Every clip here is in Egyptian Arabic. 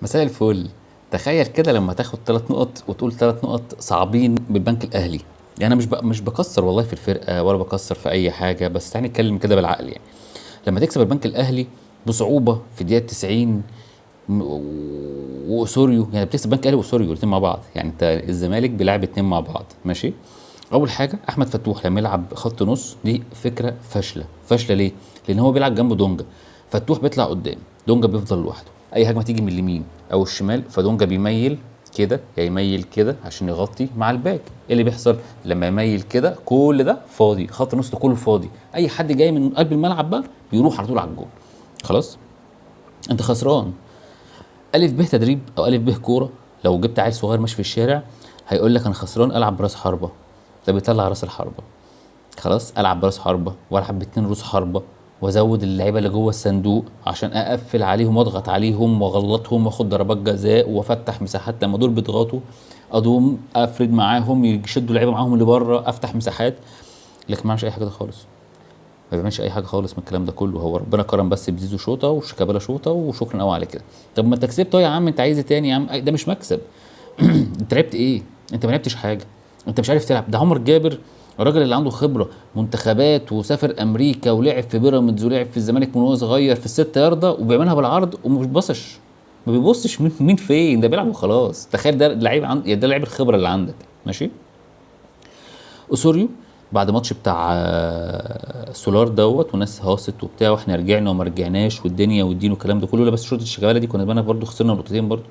مساء الفل. تخيل كده لما تاخد 3 نقط وتقول 3 نقط صعبين بالبنك الاهلي. يعني انا مش بكسر والله في الفرقة ولا بكسر في اي حاجه، بس تعالى نتكلم كده بالعقل. يعني لما تكسب البنك الاهلي بصعوبة في الدقيقة 90 واوسوريو، يعني بتكسب البنك الاهلي واوسوريو الاثنين مع بعض، يعني انت الزمالك بيلعب اثنين مع بعض ماشي. اول حاجة احمد فتوح لما يلعب خط نص دي فكرة فاشلة. فاشلة ليه؟ لان هو بيلعب جنبه دونجا، فتوح بيطلع قدام، دونجا بيفضل لوحده، اي هجمة تيجي من اليمين او الشمال فدونجا بيميل كده، يا يميل كده عشان يغطي مع ال back. ايه اللي بيحصل لما يميل كده؟ كل ده فاضي، خط النص ده كله فاضي، اي حد جاي من قلب الملعب بقى بيروح على طول على الجول. خلاص انت خسران. الف ب تدريب او الف ب كورة، لو جبت عيل صغير ماشي في الشارع هيقول لك انا خسران العب براس حربه، ده بيطلع راس الحربة. خلاص العب براس حربه والعب باتنين روس حربه وازود اللعيبة اللي جوه الصندوق عشان اقفل عليهم واضغط عليهم واغلطهم واخد ضربات جزاء وافتح مساحات. لما دول بيضغطوا اضوم افرد معاهم، يشدوا اللعيبة معاهم اللي بره، افتح مساحات. لكن ما عملش اي حاجة ده خالص، ما بيعملش اي حاجة خالص من الكلام ده كله. هو ربنا كرم بس بزيزو شوطه وشيكابالا شوطه وشكرا قوي على كده. طب ما انت كسبت يا عم، انت عايز ايه تاني يا عم؟ ده مش مكسب. انت لعبت ايه؟ انت ما لعبتش حاجة، انت مش عارف تلعب. ده عمر جابر الراجل اللي عنده خبره منتخبات وسافر امريكا ولعب في بيراميدز ولعب في الزمالك من وهو صغير في الست يارده، وبيعملها بالعرض وما بيبصش، ما بيبصش مين فين، ده بيلعب وخلاص. تخيل ده لعيب عند، ده لعيب الخبرة اللي عندك ماشي. اوسوريو بعد ماتش بتاع سولار دوت وناس هاصت وبتاع، واحنا رجعنا وما رجعناش والدنيا والدين والكلام ده كله، لا بس شوط الشيكابالا دي كنا برضو خسرنا نقطتين برضو.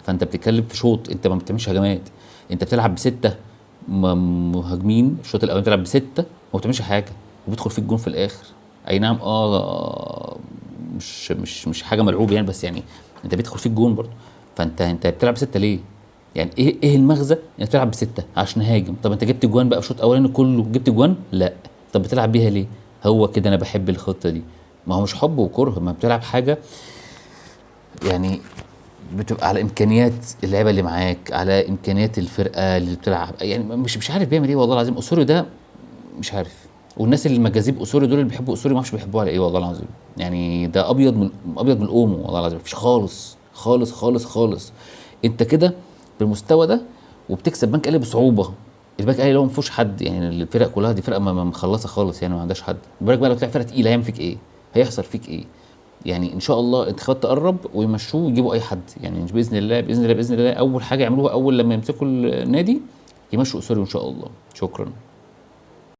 فانت بتتكلم في شوط انت ما بتعملش هجمات، انت بتلعب بسته مهاجمين، الشوط الاولاني بتلعب بسته وما بتعملش حاجة وبيدخل فيك جون في الاخر. اي نعم مش حاجة ملعوبه يعني، بس يعني انت بيدخل فيك جون برضو. فانت بتلعب بسته ليه؟ يعني ايه المغزى انك تلعب بسته عشان هاجم؟ طب انت جبت جوان بقى في الشوط الاولاني كله، جبت جوان؟ لا. طب بتلعب بيها ليه؟ هو كده انا بحب الخطة دي. ما هو مش حب وكره، ما بتلعب حاجة يعني بتبقى على امكانيات اللعيبة اللي معاك، على امكانيات الفرقة اللي بتلعب. يعني مش عارف بيعمل ايه والله العظيم اوسوريو ده، مش عارف. والناس اللي مجازيب اوسوريو دول اللي بيحبوا اوسوريو ما اعرفش بيحبوه على ايه والله العظيم. يعني ده ابيض من ابيض من الاومو والله العظيم، مفيش خالص خالص خالص خالص. انت كده بالمستوى ده وبتكسب بنك اهلي بصعوبة، البنك الاهلي لو ما فيهوش حد، يعني الفرق كلها دي فرقه ما مخلصة خالص، يعني ما عندهاش حد. بالك بقى لو طلع فرقه تقيلة هيعمل فيك ايه؟ هيحصل فيك ايه؟ يعني ان شاء الله انتخابات تقرب ويمشوه ويجيبوا اي حد، يعني باذن الله باذن الله باذن الله اول حاجة يعملوها اول لما يمسكوا النادي يمشوا اوسوريو ان شاء الله. شكرا.